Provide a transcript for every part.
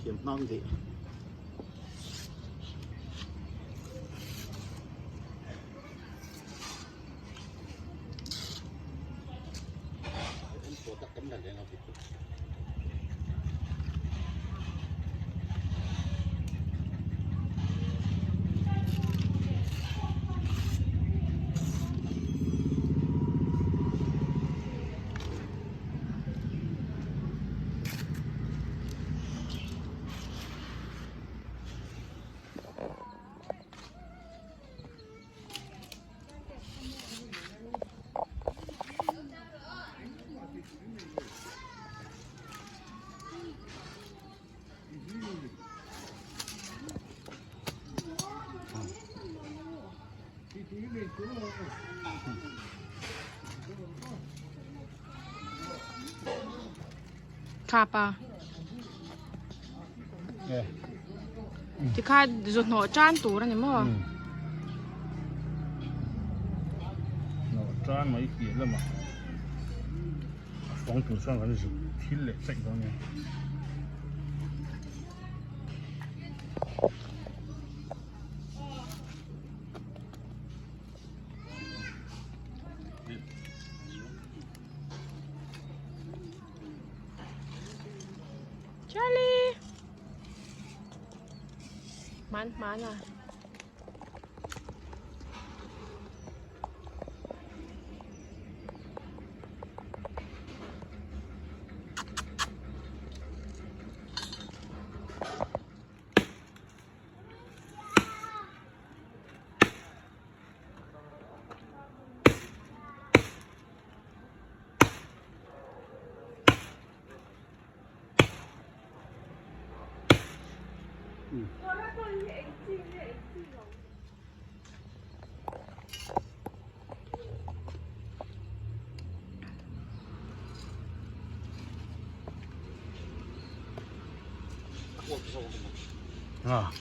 Thiam hnang deh. Tha pa. Tikha zu hnawh tan tur ani maw? Hnawh tan mai piah lamah a fawng tur chuan kan zuk thil leh chaih dawn nia. Charlie! Man mana. À,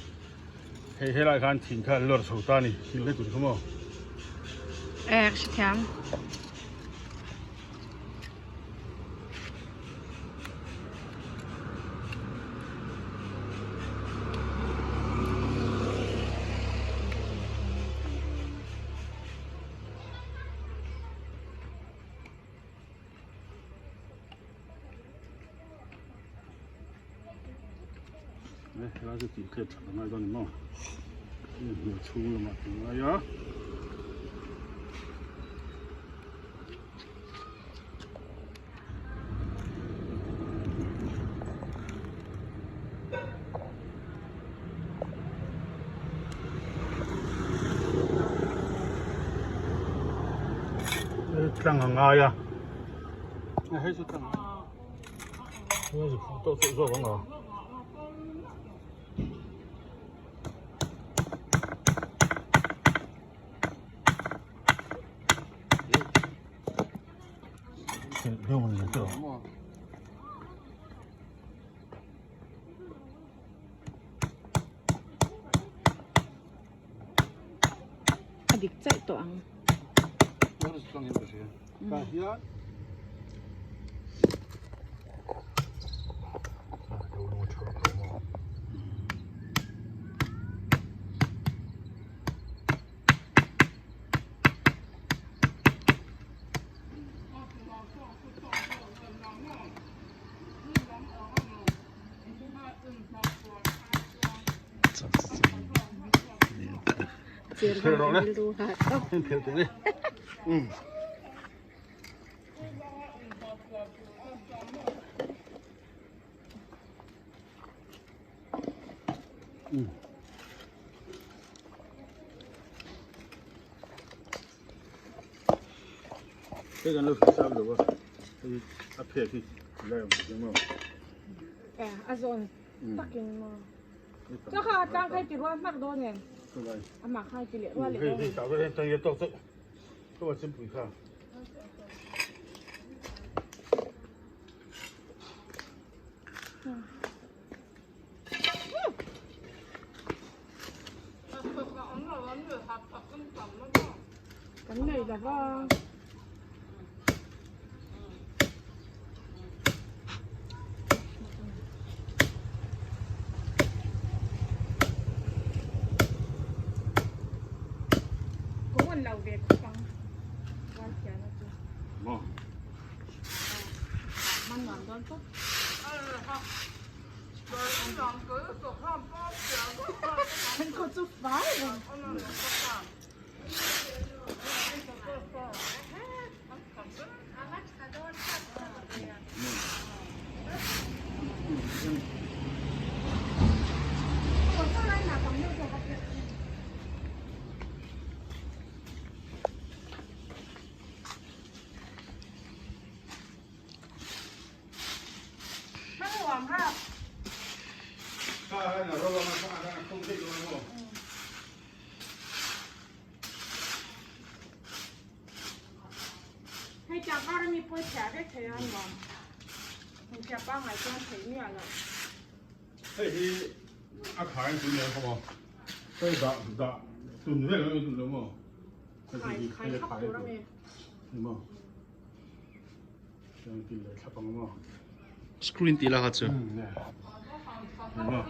hei helai khan thing kha an lawr chho ta a ni thing te tur kha maw. E ka hrethiam. Helai chu tih khet that a ngai dawn a ni maw hnuai chhung lamah tih a ngai a. Tlang a ngai a hei chu tlang hei chu tawk tawk zawk ang a. A dik chaih tawh ang. Hei kan lo hrisam lo a hei a phek hi lai awm thei maw e a zawn takin maw cho kha tlang khai ti rual hmak dawn em amah khai ti leh rual leh hei hei tah vel tang ye tawk chauh to chempui kha Kan nei lo va. ve khawp ang Ralthiana chu. Maw? Hman nuam dawn tawp. An khaw chu fai reng. Hei tiang kar ami pawh chhiah vek thei a nuam. Hei chhiah pangngai chuan theih miah loh. Hei hi a khai an tun leh kha maw? Hei dah dah tun vel an tun lo maw? Khai khai thlap tur ami. Ni maw? Tiang ti leh thlap ang maw? Screen tih la kha chu. Ni maw?